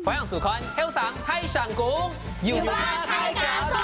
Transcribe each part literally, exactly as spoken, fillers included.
歡迎收看《後生大聲公》，有話大家講。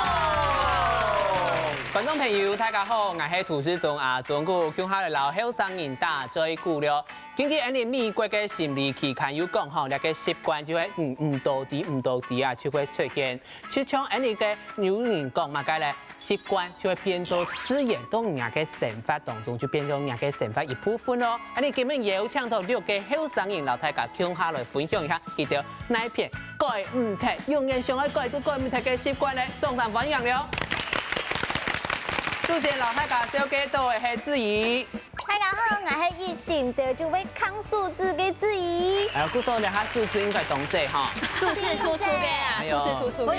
觀眾朋友，大家好，𠊎係主持人阿忠哥，共下來摎後生人打嘴鼓了。根據𫣆俚美國个心理期刊有講吼，這个習慣就係毋，毋多知，毋多知啊，就會出現。就像𫣆俚个有人講麼个咧，習慣就會變做自然到你个生活當中，就變做你个生活一部分咯。恁呢今日邀請到六个後生人，摎大家共下來分享一下，佢兜哪片改毋忒，永遠想愛改都改毋忒个習慣咧。掌聲歡迎了！首先摎大家紹介到个係子怡。 大家好，𠊎係一醒著就會看手指个子怡。哎呀，故所這下手指應該當細哈。手指粗粗个啊，哎喲。手指粗粗个。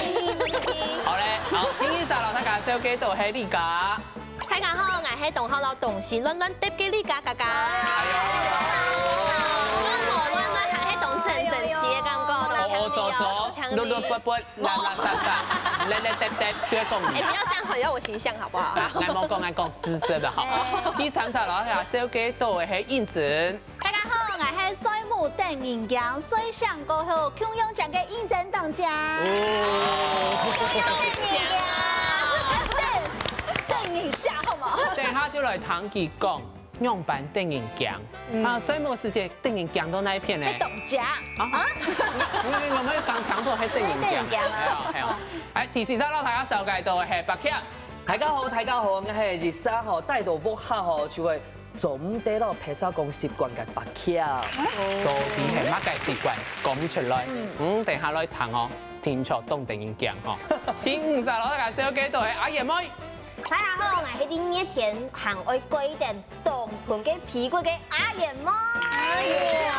好咧，好，第二隻摎大家紹介到係麗佳。大家好，𠊎係當好摎東西亂亂疊个麗佳佳佳。哎喲，亂亂還係當整整齊个感覺，當強烈哦，當強烈。亂亂撥撥， 垃垃圾圾，垃垃圾圾，就係講你。哎，不要這樣毀掉我形象好不好？𠊎無講，𠊎講事實个吼。第三隻摎大家紹介到个係映真。大家好，𠊎係睡目等人驚，睡醒過後，共樣將个映真當靚。哦。共樣等人驚。等，等一下好嗎？等下就來聽佢講。 仰般得人驚。嗯。啊，睡目時節得人驚到哪一片呢？會當驚。啊？你，你，你有沒有講講過會得人驚？得人驚啊。係啊，係啊。哎，第四隻摎大家紹介到个係柏強。大家好，大家好，𠊎係一儕吼，戴到屋下吼，就會做毋得摎別儕講習慣个柏強。到底係麼个習慣？講毋出來。嗯。嗯，等下來聽哦，聽著當得人驚吼。第五隻摎大家紹介到个係阿燕妹。大家好，𠊎係第二天還愛過一點 當紅个皮骨个阿燕妹。哎呀。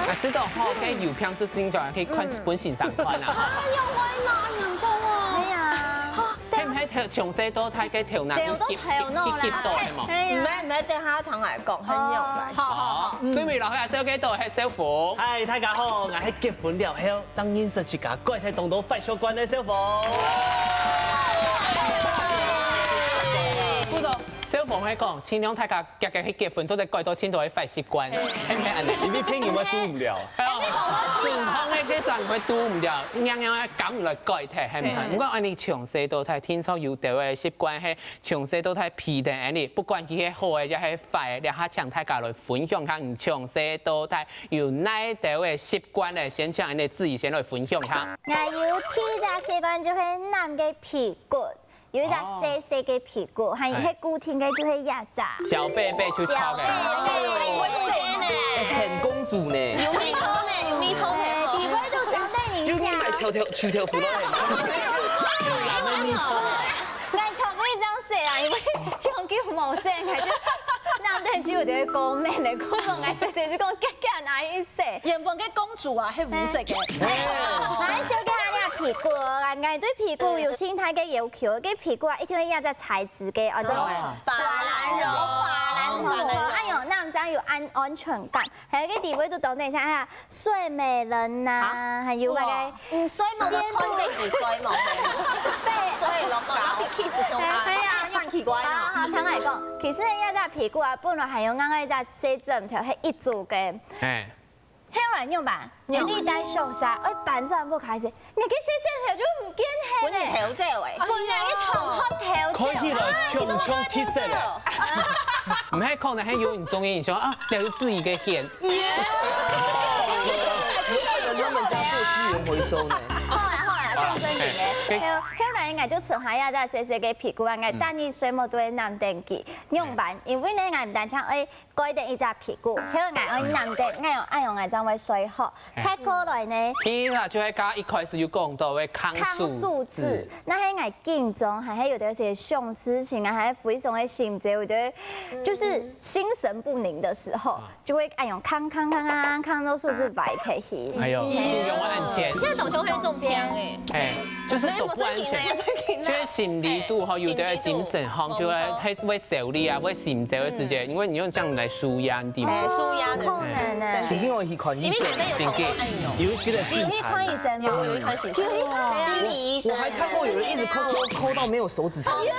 啊，知道吼，該有片就真正可以看，嗯。分先生看啊。哎呀，我哪嚴重啊？哎呀。係毋係頭，從細到大个頭那一級，小到頭腦啦。一級到係無？哎呀。毋係，毋係，等下聽𠊎講，很有名。哦。好，好，好。哦，最尾摎大家紹介到个係小鳳。嗨，大家好，𠊎係結婚了後，正認識自家改忒當多壞習慣个小鳳。不錯，小鳳係講，盡量大家 遽遽去結婚，做得改到盡多个壞習慣，係毋係恁呢？因為別人會堵毋了。係哦，順風个其實會堵毋了，樣樣个敢來改忒，係毋係？嗯。毋過恁呢從細到大，聽說有兜个習慣係從細到大皮等恁呢，不管佢係好个也係壞个，這下請大家來分享下，你從細到大有哪兜个習慣咧？先請恁呢子怡先來分享下。𠊎有第一隻習慣就係攬个皮骨。 有一隻細細个皮骨，還有係固定个就係這隻。小貝貝就翹个。小貝貝。哎，很公主呢。有味道呢，有味道呢。哎，底背都當得人惜。有你買條條，取條褲來。𠊎頭髮一張細啦，因為長久無洗，𠊎就攬等就有點過敏咧，故所𠊎直接就講，遽遽拿去洗。原本个公主啊，係無色个。哎。𠊎紹介下你个皮骨哦，𠊎對皮骨有盡大个要求，个皮骨啊，一定愛這隻材質个，哦，對。哦，法蘭絨。法蘭絨，哎喲，恁樣正有安，安全感。還有个底背都懂，等一下哈，睡美人呐，啊？還有那個哇，嗯，睡目，仙度，看得起睡目。對，睡目，哦，然後kiss胸啊。哎呀，你很奇怪呢。好，好，聽𠊎講，其實這隻皮骨啊，本來還有另外一隻細枕頭，係一組个。哎。 後來仰般？你戴上山，愛搬轉屋開始，你个細枕頭就毋見忒咧。分你偷走欸。分人个同學偷走。看起來強強特色咧。毋係，可能係有人中意，你想啊，了有自己个錢。耶！有的人他們家做資源回收呢。好啦好啦，講正經个，哎，後，後來應該就剩下這隻細細个皮骨啊，應該等於睡目都會攬等佢，仰般？因為呢，𠊎毋單淨愛 改等一隻屁股，後來𠊎愛攬等，𠊎用恁樣𠊎正會睡好。再過來呢，第一個就係剛剛一開始有講到个抗抗宿子，宿子，該係𠊎緊張，還係有點些想事情啊，還係非常的心焦，有點就是心神不寧的時候，就會恁樣抗抗抗抗抗到宿子歪忒去。哎喲，使用安全。現在懂球會中槍欸。哎，就是手不安全，就是心理度哈，有的精神哈，就會會會焦慮啊，會心焦的時間，因為你用這樣來舒壓，對嗎？哎，舒壓的，可能呢。真的。今天我去看醫生，因為前面有痛過，哎呦，有一些的自殘。你去看醫生嗎？有有去看醫生，心理醫生。我還看過有人一直摳摳摳摳到沒有手指頭。哎呦，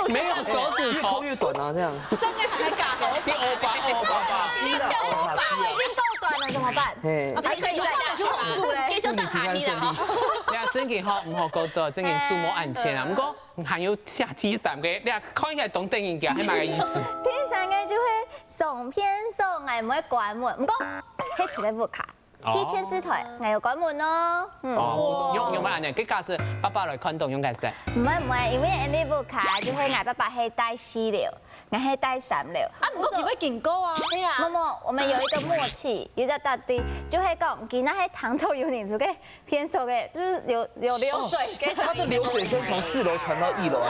沒有手指頭，越摳越短啊，這樣。真的還在搞。你歐巴歐巴吧。低了，歐巴低了。已經夠短了，怎麼辦？嘿。還可以再下去嗎？可以順利。你看，正經吼，毋好過做，正經數目恁淺啊。毋過還有寫第三个，你看看起來當得人驚，係麼个意思？第三个就係上片手，𠊎毋會關門，毋過係出來屋下。去電視台，𠊎有關門哦。嗯。哦，用用麼个呢？該假使爸爸來看到用該使？毋會毋會，因為𠊎等屋下就係𠊎爸爸係戴四樓，𠊎係戴三樓。啊，毋過佢會警告啊。對啊。默默，我們有一個默契，有一個大堆，就會講，佢那係聽到有人出去 騙手个，就是流流流水聲。他的流水聲從四樓傳到一樓。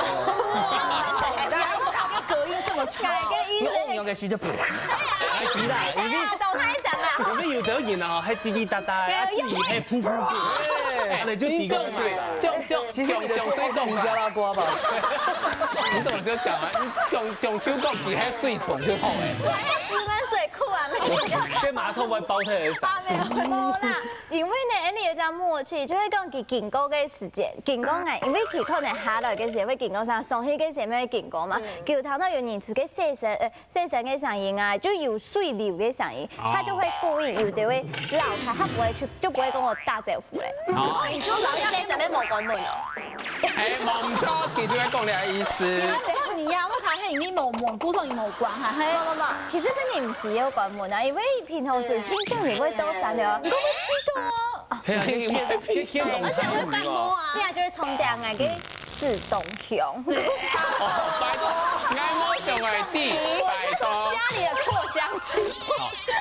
你還不考慮隔音這麼差？改个音那我牛个時就，哎，對啦，因為啊，懂他意思嘛？因為有的人哦，還滴滴答答，啊，自己還噗噗噗，啊，你就提供嘛。就就其實你的綽號是尼加拉瓜吧？你怎麼就講啊？你講講出講佢還水沖就好了。我還石門水庫啊，沒有。這馬桶會包在耳上。啊，沒有，沒有啦。 因為呢，𠊎等有一隻默契，就係講佢經過个時節，經過𠊎，因為佢可能下來个時節會經過啥，上去个時節會經過嘛，佢有聽到有人出去洗身，呃，洗身个聲音啊，就有水流个聲音，他就會故意有的會繞開，他不會去，就不會跟我打招呼嘞。哦，你就老是洗身邊無關門哦。哎，無毋著，佢就會講你个意思。你啊，我看係因為無門，故所以無關哈，嘿。無無無，其實真的毋係有關門啊，因為平常時青少年會到三樓啊，你會聽到啊。 係啊，而且會感冒啊。你啊就會沖涼啊，該屎當香。拜託，𠊎無想愛知，拜託。家裡的擴香器。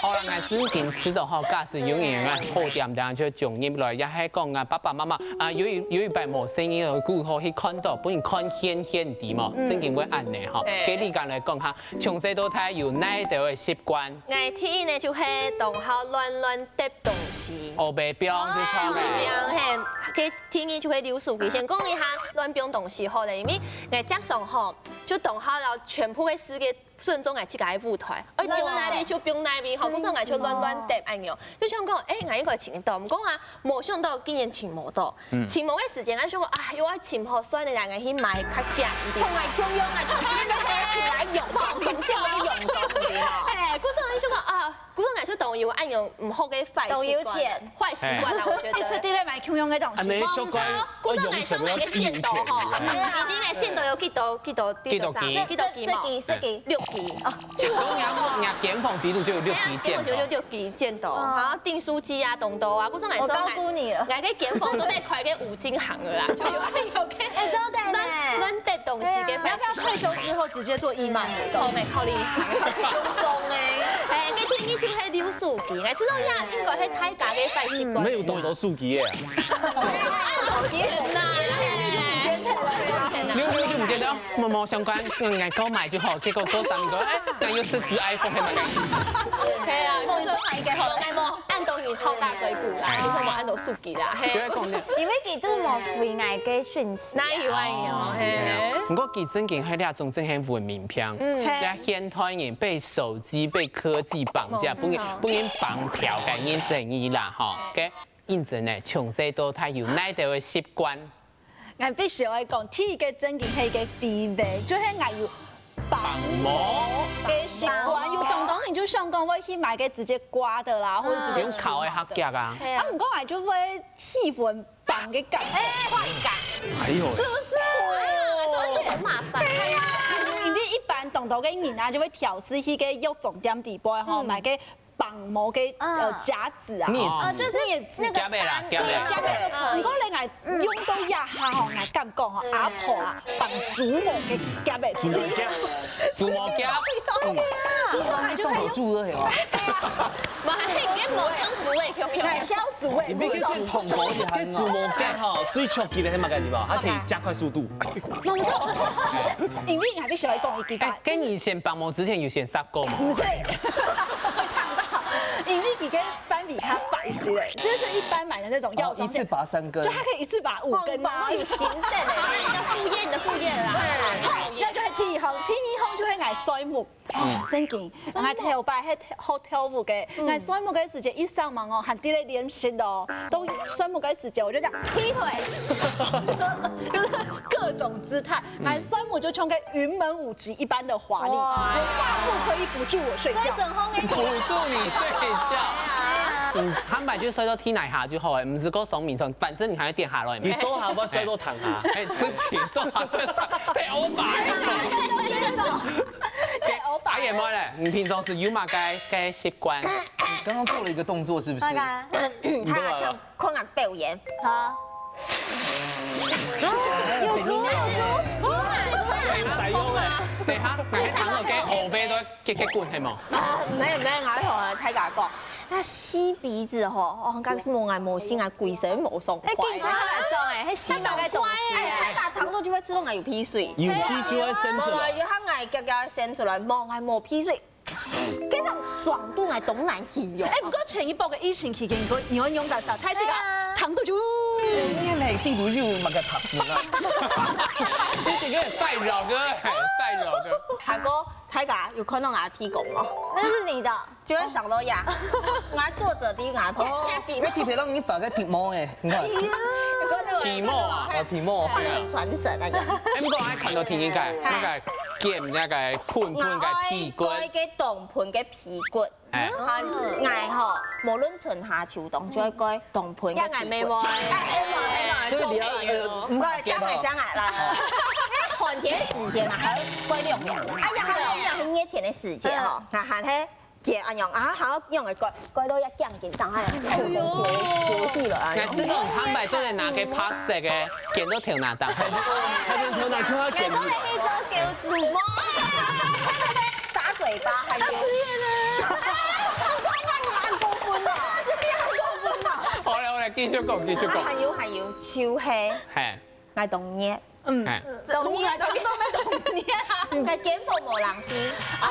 好，好啦，𠊎正經知道吼，假使有人啊好點點就衝入來，也係講啊，爸爸媽媽啊，有一有一擺無細義个故事去看到，分人看現現知嘛，正經會恁呢吼。該你敢來講下，從細到大有哪兜个習慣？ 𠊎第一呢就係當好亂亂擲東西。哦，白放就錯个。明顯，該第二就係溜手機。先講一下亂放東西好了，因為𠊎輒常吼，就當好了全部个世界尊重𠊎自家个舞台，愛放哪位就放哪位吼，故所𠊎就亂亂擲恁樣。就想講，哎，𠊎應該尋到，毋過啊，無想到竟然尋無到。 尋無个時間，𠊎想講，啊，又愛尋好算了啦，𠊎去買較遽一點。同𠊎共樣啊，全部都係尋來用，放鬆，全部都用到，對吧？哎，故所𠊎想講啊，故所𠊎就當有恁樣毋好个壞習慣，當有錢。壞習慣啊，我覺得。一直都在買共樣个東西。啊，你小乖，故所𠊎想買个剪刀吼，你知𠊎剪刀有幾多幾多幾多支？幾多支？幾多支嘛？十支，十支。六支。哦，就講人家人家間房底肚就有六支剪刀。哎呀，間房就有六支剪刀，哦。還有訂書機啊，當多啊，故所𠊎說我高估你了。𠊎个間房做得開个五 金行个啦，就有有个哎，做得呢。亂亂擲東西个壞習慣。你要不要退休之後直接做義賣活動？好，沒考慮一下。輕鬆欸。哎，該第二就係溜手機，𠊎知道呀，應該係大家个壞習慣。沒有當多手機个。哎，有錢吶，有錢吶。溜溜就毋見得，哦，無無相關，嗯，𠊎購買就好，結果過三個，哎，𠊎有十支iPhone，還蠻有意思。係啊，我說買一個好了。我買無，恁多人好打嘴鼓啦，哎。你說無恁多手機啦，嘿。就係講呢， 因為佢都無回𠊎个訊息啊。哪有啊有，嘿。毋過佢正經係這種正經文明病，嗯。這現代人被手機、被科技綁架，無錯。分人分人綁票个人生意啦，吼。OK，認真呢，從細到大有哪兜个習慣？𠊎必須愛講，第一個正經係一個秘密，就係𠊎有 綁毛个習慣，有當多人就想講會去買个直接刮的啦，或者直接用烤个較遽啊。係啊。啊，毋過𠊎就會喜歡綁个感覺，快感，哎喲，是不是？啊，這就很麻煩。對呀，因為一般當多个人啊，就會挑試去个藥妝店底背吼，嗯。買个 綁毛个，呃，嗯。夾子啊，鑷子。哦，就是鑷子。那個夾的啦，夾的。夾的。毋過呢，𠊎用到這下吼，𠊎敢講吼，阿婆啊，綁豬毛个夾的，豬毛夾，豬毛夾。真的啊？嗯。豬毛夾。當好煮的係嗎？嘛，還可以變毛像豬的，有沒有？哎，像豬的，你不要去捅狗一下嘛。該豬毛夾吼，最刺激个係麼个地方？它可以加快速度。 因為𠊎必須愛講一句話，哎，跟你選綁毛之前有選殺過嗎？毋係，會燙到，因為佢个範圍較闊一些咧，就是一般買的那種藥妝店，哦，一次拔三根。就它可以一次拔五根啊。哇，有心的嘞。好，那你的副業，你的副業啦。對，那就係第一項，第二項就係𠊎睡目。哦，嗯。正經，睡目。𠊎頭擺係好跳舞个，嗯。𠊎睡目个時節一上網哦，還在那練習哦，都睡目个時節我就這樣劈腿，就是各種姿態。 嗯。𠊎睡目就像個雲門舞集一般的華麗，哇。有畫布可以輔助我睡覺。所以沈峰跟你輔助你睡覺。哎呀。嗯，坦白就睡到地泥下就好了，毋使過上眠床，反正你還會跌下來嘛。你做下會睡到床下。哎，真的，做下睡到，太歐巴了。太歐巴。阿燕妹咧，你平常時有麼个个習慣？你剛剛做了一個動作，是不是？那個，你都來了。他像看人表演。好。有豬，有豬，豬嘛。有使用欸。等一下，哪个堂口给後背都結結棍，係無？啊，沒有，沒有，我同大家講，那吸鼻子吼，哦，該是無愛無心啊，鬼神無爽快。哎，警察來講，哎，那吸那個東西，哎，他打糖豆就會知道我有鼻水。有屁就會生出來。無，有他愛夾夾生出來，無愛無鼻水。 非常爽度來東南西哟。哎，不過前一波个疫情期間，你講你用得上，開始个糖度就，你係咪地圖有麼个拍死啊？你這個太老哥，太老哥。還過大家有看到𠊎个鼻公無？那是你的。就會想到呀，𠊎坐著在𠊎旁邊。哦，那特別讓你發个題目哎，你看。題目啊。哦，題目。看得很傳神那個。哎，不過𠊎看到第一個，那個 剪那個盆盆个鼻骨。𠊎愛改个當盆个鼻骨。哎。啊，𠊎吼，無論春夏秋冬，就愛改當盆个鼻骨。哎，哎，哎，哎，所以你要，呃，毋係，將來，將來啦。該寒天个時節嘛，還愛改兩兩。哎呀，還有熱天个時節吼，還還係 姐恁樣啊，好，用个蓋蓋到一降緊張，哎呀，哎呦，游起來啊！𠊎知道你坦白做得拿个白色个，剪到頭那頂。他就頭那頂，他剪。做得去做狗子。打嘴巴，還有。好了，好了，繼續講，繼續講。還有還有，就係，嘿，𠊎當熱。 嗯，哎。當然，當然都沒當然啊，該肩膀無冷氣。哦，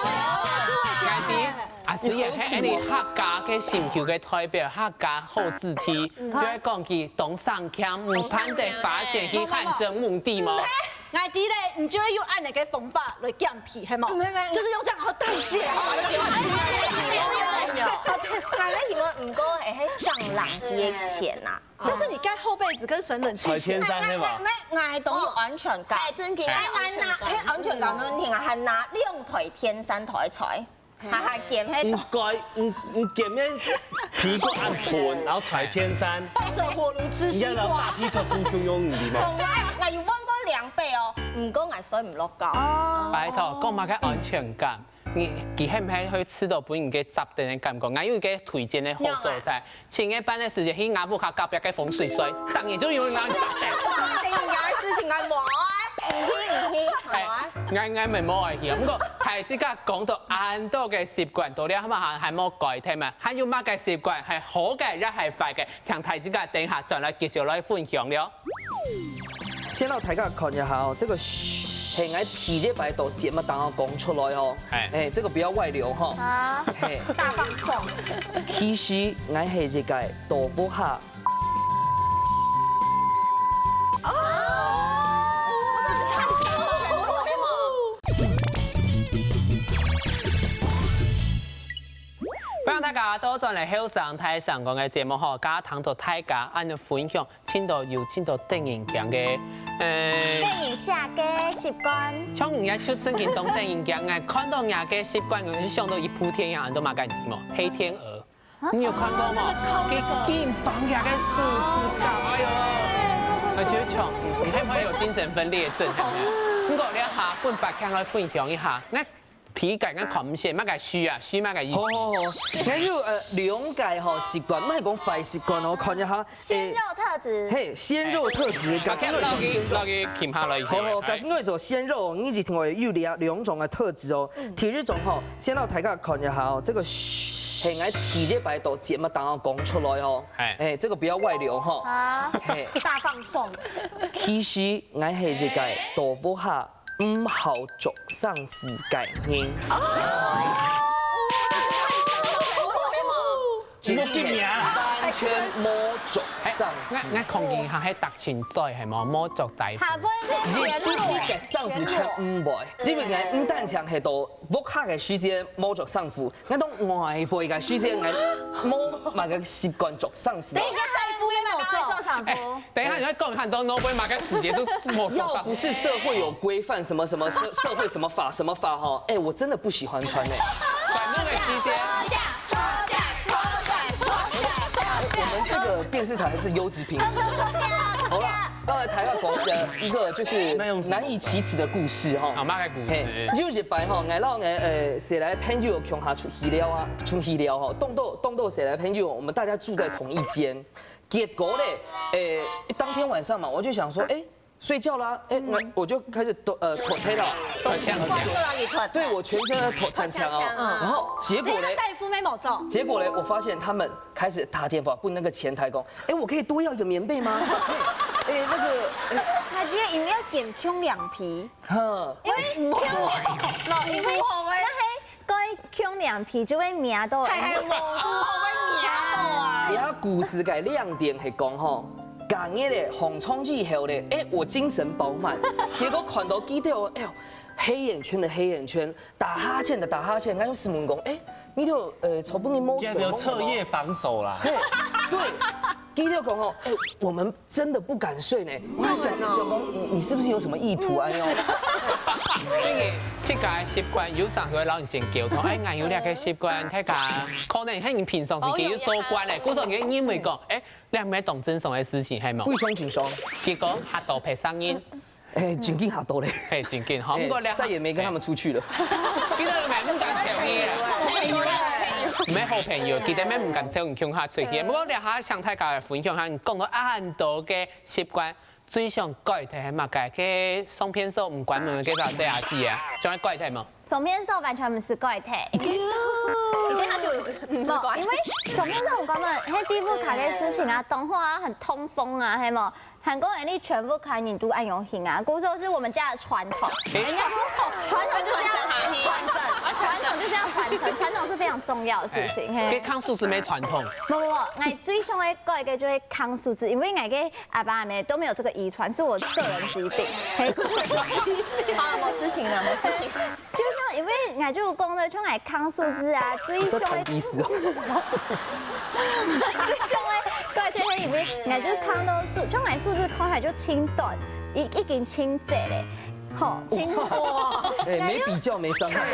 對，對，對。阿師爺，係你客家个心臼个代表，客家好子弟，就會講佢當省儉，毋盼得花錢去汗蒸墓地無？哎，𠊎知咧，你就會用恁樣个方法來減肥，係無？沒有，沒有。就是用這樣，然後代謝。哦，對，對，對，對，對，對。𠊎个希望毋過係，係省冷氣个錢啊。 但是你蓋厚被子跟省冷氣錢。吹天山係無？沒，沒，𠊎當有安全感。哎，真个。哎，𠊎拿，哎，安全感無問題啊，還拿兩台天山台來吹，還還減迄。你改，你你減个皮骨恁盆，然後吹天山，放著火爐吃西瓜。你要拿大皮特夫共用，你嗎？𠊎𠊎有換過兩擺哦，毋過𠊎睡毋落覺。拜託，講麼个安全感？ 你佢係毋係會試著分人个雜等个感覺？𠊎有一個推薦个好所在，七月半个時節去吾屋下隔壁个風水睡，當然就有人人雜等。哇，你个事情𠊎無愛，毋去毋去，哎，𠊎𠊎乜無愛去啊。毋過，大自家講到恁多个習慣，到底還還還無改忒嘛？還有麼个習慣係好个，也係壞个？請大自家等一下轉來繼續來分享了。 先讓大家看一下哦，這個噓，係𠊎第一擺到節目當中講出來哦。哎。哎，這個不要外流哈。好，哎，大放送。其實𠊎係一個到屋下。哦，這是看起來全部對嗎？歡迎大家倒轉來後生大聲公个節目吼，今聽到大家恁樣分享， 盡多有盡多得人驚个，呃，得人惜个習慣。像人家就正經當得人驚，𠊎看到人家个習慣，𠊎就想到一部電影，安到麼个名無？黑天鵝。你有看過無？佢緊綁人家个手指甲，哎喲，而且像，嗯，你看會有精神分裂症。不過你下分別个來分享一下，該 第一個，𠊎看毋識，麼个鬚啊，鬚麼个意思？好好好，還有呃兩個吼習慣，毋係講壞習慣哦，看一下。鮮肉特質。嘿，鮮肉特質，假使我做鮮肉。落去，落去，停下來一下。好好，假使我做鮮肉，你一定會有兩兩種个特質哦。第一種吼，先讓大家看一下哦，這個噓，嘿，𠊎第一擺到節目當中講出來哦。哎。哎，這個不要外流哈。好，嘿。大放送。其實𠊎係一個到屋下 毋好著衫褲个人。哦，這是太小了，全部都沒有。全部禁名啊。完全無著衫褲。哎，𠊎，𠊎講緊還係特勤隊，係無？無著底褲。下半身全部。一滴滴个衫褲全毋會，因為𠊎毋單淨係到屋下个時節無著衫褲， 𠊎到外背个時節，𠊎無麼个習慣著衫褲。等一下，大夫也無做。做衫褲。等一下，你愛講很多外背麼个時節都無做衫。要不是社會有規範，什麼什麼社社會什麼法什麼法哈，哎，我真的不喜歡穿哎。轉那個時間。吵架，吵架，吵架，吵架。電視台還是優質品質的。好啦，剛才台灣講的一個就是難以啟齒的故事哈。好，麼个故事？嘿，就有一擺吼，𠊎摎𠊎呃，細賴朋友共下出去尞啊，出去尞吼，當多當多細賴朋友，我們大家住在同一間。結果咧，誒，當天晚上嘛，我就想說，哎，睡覺啦，哎，那我就開始抖呃抖腿了，習慣就讓你脫。對我全身的抖锵锵哦，然後結果咧，戴夫没某中。結果咧，我發現他們開始打電話問那個前台講，哎，我可以多要一個棉被嗎？哎，那個，他今天一定要減輕兩皮，哼，因為無，因為那還該輕兩皮就會摸到，還還無，無會摸到啊。你看故事个亮點係講吼，隔日咧，䟘床以後咧，哎，我精神飽滿，結果看到佢兜，哎呦，黑眼圈的黑眼圈，打哈欠的打哈欠，𠊎就問講，哎，你兜呃，昨晡日無睡？應該有徹夜防守啦。嘿，對，佢兜講吼，哎，我們真的不敢睡呢。我還想想講，你你是不是有什麼意圖啊？喲，這個自家个習慣，有時候會摎人先溝通，哎，𠊎有這個習慣，大家可能係你平常時間有做慣咧，故所你認為講，哎，這毋係當正常个事情，係無？非常正常，結果嚇到別儕人，哎，真緊嚇到咧。嘿，真緊吼。不過這哎再也沒跟他們出去了。記得毋敢招你啊。毋係好朋友，記得毋敢招你共下出去。不過這下想大家來分享下，你講到恁多个習慣，最想改忒係麼个？去上便所毋關門个細阿姊啊，想愛改忒無？上便所完全毋使改忒，因為你等下就毋使毋使管無，因為上便所毋關門，係底部開个事情啊，當好啊，很通風啊，係無？還過你全部開你都恁樣行啊，故所是我們家的傳統，人家說傳統就是要傳承，傳統就是要傳承，傳統是非常重要的事情，嘿。這康叔是無傳統。無無無，𠊎最想愛改个就係康數字，因為𠊎个阿爸阿姆都沒有這個遺傳，是我個人疾病。嘿，好了，沒事情了，沒事情。就像因為𠊎就講了，像𠊎康數字啊，最想愛意思哦。最想愛改个係因為𠊎就康到數，像𠊎數字看起來就清短，已已經清潔咧，吼，清。哎，沒比較沒傷害。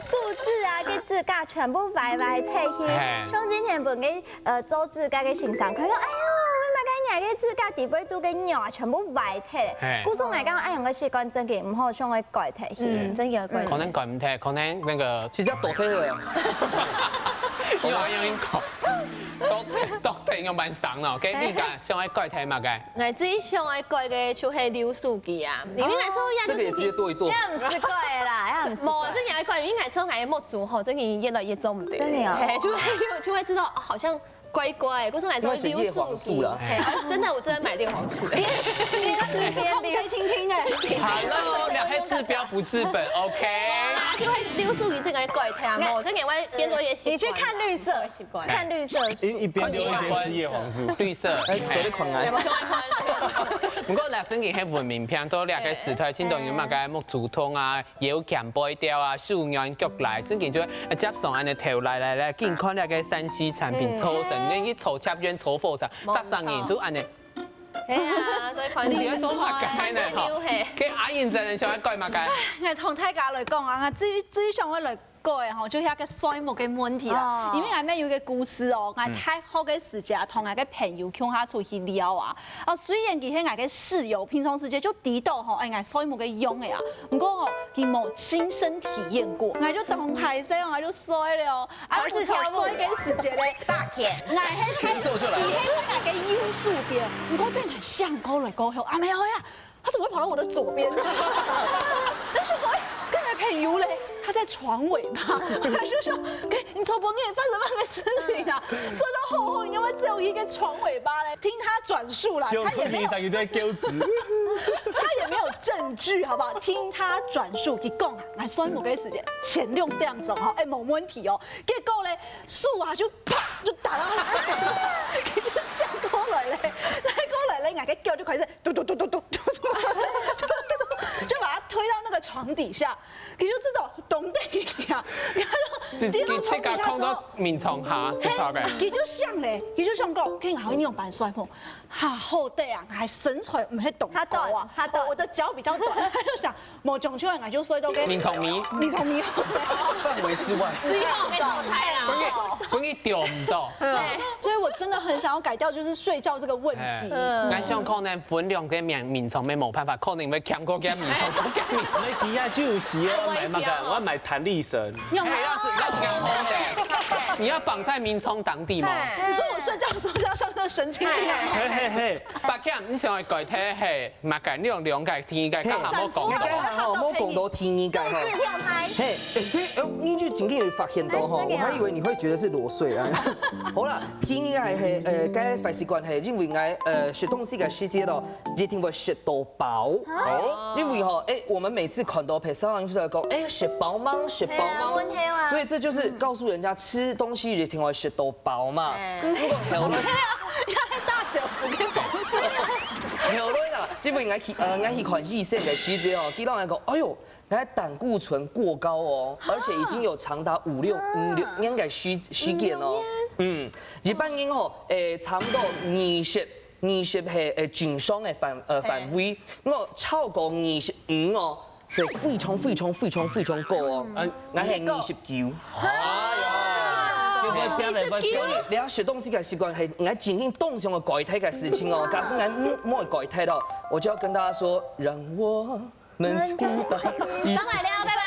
數字啊，跟指甲全部歪歪斜斜，像之前本給呃周志該个先生，佢講，哎呀，我買个你个指甲底背都个肉啊，全部歪忒。故所買个愛用个習慣真个毋好，想愛改忒去。嗯，真个怪。可能改毋忒，可能那個其實要抖忒了。有啊，有人講，都都等用蠻傷了，OK，你講想愛改忒麼个？我最想愛改个就係溜手機啊，因為那時候一樣這個也直接剁一剁。那毋使改啦，那毋使無，真个愛改，因為那時候還目珠吼，真个越來越重的。真的哦嘿，就會就就會知道，哦好像怪怪，可是還是會溜手機。你要選葉黃素啦。嘿，真的，我真的買葉黃素。边吃边溜。谁听听哎，Hello，兩个治标不治本，OK？啊，就會溜手機這個怪忒啊，無，這個會變做一個習慣。你去看綠色，習慣。看綠色。一一邊溜一邊吃葉黃素。綠色。哎，做得看啊。有沒有喜歡看？不過咧，真个係文明病，到這個時代，真多有麼个目珠痛啊，腰頷背掉啊，手軟腳來，真个就會接上恁呢頭來來來，緊看這個三C產品，抽神，你去抽捷運、抽火車，搭上癮就恁呢。哎呀，所以看你在做麼个呢？溜嘿。給阿英真人想要改麼个？哎，同大家來講啊，最最想要來改个吼，就係个睡目个問題啦。因為𠊎乜有一個故事哦，𠊎大學个時節同𠊎个朋友共下出去尞啊，啊雖然佢係𠊎个室友，平常時節就知道吼，哎，𠊎睡目个樣个啊，毋過吼，佢無親身體驗過，𠊎就當歹勢，𠊎就睡了哦。啊，還是跳舞睡个時節咧，大姐，𠊎係前奏就來了。佢係𠊎个右手邊，毋過等𠊎醒過來過後，啊，沒有呀。 他怎麼會跑到我的左邊？他說：“哎，剛才朋友嘞，他在床尾嘛。”他就說：“哎，你昨晡日發生麼个事情啊？睡到好好，你要不要走一個床尾巴嘞？”聽他轉述啦，他也沒有，有在糾結。他也沒有證據，好不好？聽他轉述，佢講啊，來睡目个時間，前兩點鐘哈，哎，無問題哦。結果嘞，手啊就啪就打到他，佢就醒過來嘞，醒過來嘞，𠊎个腳就開始 嘟嘟嘟嘟嘟嘟嘟嘟嘟，就把他推到那個床底下，你就知道懂得呀。然後你跌到床底下之後你自家控到，眠床下，就差个。你就想嘞，你就想講，可以好好用板摔碰，哈，好的啊，還身材毋係懂高啊，他懂他懂哦我的腳比較短，他就想，無將就，𠊎就睡到个眠床尾。眠床尾。範圍之外。最後該種菜啦。分佢分佢丟毋到。所以我真的很想要改掉，就是睡觉这个问题。哎，俺想可能分兩个眠眠床也無辦法，可能會強過佢眠床，佢眠床。你底下就有時啊，我買那个，我買彈力绳。用哎，要怎样？你要綁在眠床當中嗎？你说我睡觉的时候就要像那个神经病一样吗？嘿嘿嘿，八強，你想要改天係麼个？你用兩个、天个，剛好無講應該到。還好，無講到天二个吼。是跳拍。嘿，哎，這，呃，你就今天有發現到吼，哎，那個啊我還以為你會覺得是裸睡啊。好啦，天二个係，呃，該壞習慣係，因為𠊎，呃，食東西个時節咯，一定會食到飽。哦，因為吼，哎，我們每次看到別人就在講，哎，食飽嗎？食飽哎呀，嗎？問題啊。所以這就是告訴人家吃東西一定會食到飽嘛。哎如果後來要大嘴，我跟你講。後來啦，因為𠊎去，呃，𠊎去看醫生个時節哦，佢摎𠊎講，哎喲，你的膽固醇過高哦，而且已經有長達五六五六年个時時間哦。嗯，一般人吼，誒，差不多二十二十係誒正常个範呃範圍，我超過二十五哦，係非常非常非常非常高哦。嗯，𠊎係二十九。哎呀，就會變得會所以你要食東西个習慣係，𠊎真正當想要改態个事情哦。假使𠊎毋毋會改態咯，我就要跟大家說，讓我們知道。轉來了，拜拜。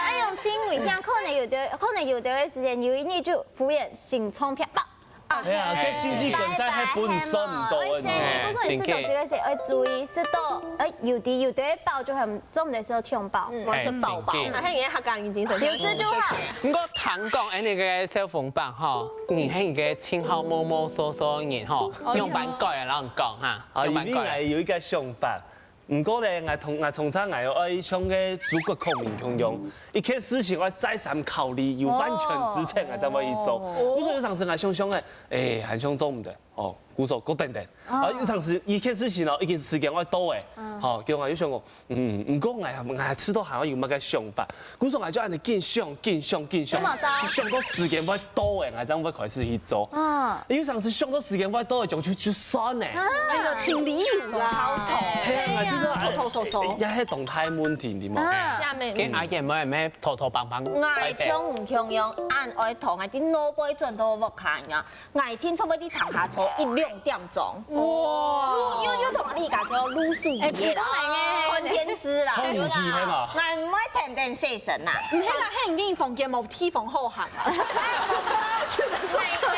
哎，用親吻，這樣可能有的，可能有的時間有一日就忽然心臟病爆。哎呀，該心肌梗塞還本身毋多哎，呢。所以你不是你食東西个時候要注意，食到，哎，有的有的飽就很重的時候忒飽，嗯我是飽飽。哎，啊，他应该他刚刚已经生有事就好。毋過聽講，恁呢个小紅包吼，你係个稱號某某所所人吼，用板改啊，摎你講哈，啊，用板改。因為𠊎有一個想法，毋過咧，𠊎同𠊎從前𠊎愛像个諸葛孔明共樣，一件事情愛再三考慮，有完全之前𠊎才會去做。故所有當時𠊎想想誒，誒，還想做毋得，哦，故所過等等。啊，有當時一件事情哦，一件時間愛到誒，好，叫𠊎又想講， 嗯，毋過𠊎𠊎試著還有麼个想法，故所𠊎就恁呢緊想緊想緊想，想到時間會到誒，𠊎正會開始去做。嗯，有當時想到時間會到誒，就就就算誒。哎呦，請離譜啦！係啊，𠊎就係偷偷收收。也係當大問題，對無？下面跟阿燕妹妹偷偷幫幫。𠊎像毋共樣，恁愛同𠊎啲老輩轉到屋下呀，𠊎天差不多在堂下坐一兩點鐘。哇！又又又同你講叫露宿哎，夜啦，你講來呢看電視啦，看電視係嘛𠊎毋會天天洗身啦。毋係啦，係你房間無地方好行啊。所以你到